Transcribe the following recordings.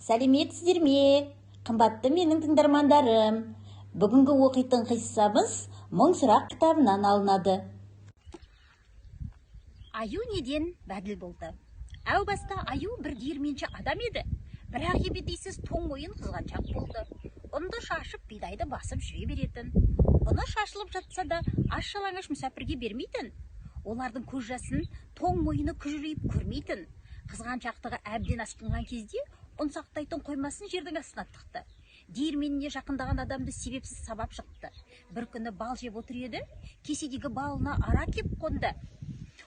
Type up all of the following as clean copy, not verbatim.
Сәлеметсіздер ме, қымбатты менің тыңдармандарым! Бүгінгі оқитын қиссамыз «Мың сұрақ» кітабынан алынады. Аю неден бәділ болды? Әу баста аю бір диірменші адам еді. Бірақ ебедейсіз тоң мойын, қызғаншақ болды. Ұнды шашып, бидайды басып жүре беретін. Ұны шашылып жатса да, аш жалаңаш мүсәпірге бермейтін. Олардың көз жасын тоң мойыны күжірейіп көрмейтін. Қызғаншақтығы әбден асқынған кезде ұн сақтайтын қоймасын жердің астына тықты. Диірменіне жақындаған адамды себепсіз сабап шықты. Бір күні бал жеп отыр еді, кеседегі балына ара кеп қонды.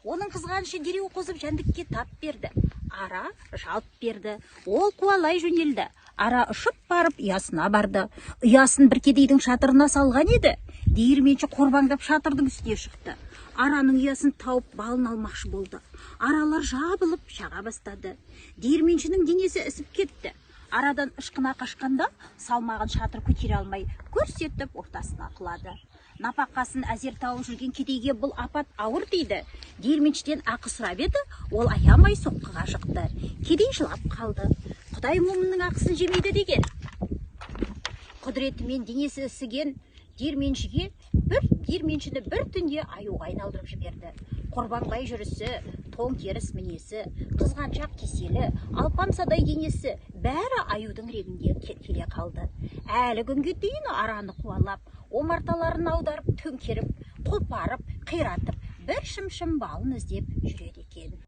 Оның қызғанышы дереу қозып, жәндікке тап берді. Ара жалт берді, ол қуалай жөнелді. Ара ұшып барып ұясына барды. Ұясын бір кедейдің шатырына салған еді. Диірменші қорбаңдап шатырдың үстіне шықты. Араның ұясын тауып, балын алмақшы болды. Аралар жабылып шаға бастады. Диірменшінің денесі ісіп кетті. Арадан ышқына қашқанда салмағын шатыр көтере алмай, гүрс етіп ортасына құлады. Напақасын әзер тауып жүрген кедейге бұл апат ауыр тиді. Диірменшіден ақы сұрап еді, ол аямай соққыға жықты. Кедей жылап қалды. Құдай момынның ақысын жемейді деген. Құдіретімен денесі ісіген диірменшіні бір түнде аюға айналдырып жіберді. Қорбаңбай жүрісі, тоң теріс мінезі, қызғаншақ кеселі, алпамсадай денесі — бәрі аюдың реңінде келе қалды. Әлі күнге дейін араны қуалап, омарталарын аударып, төңкеріп, қопарып, қиратып, бір шымшым балын іздеп жүреді.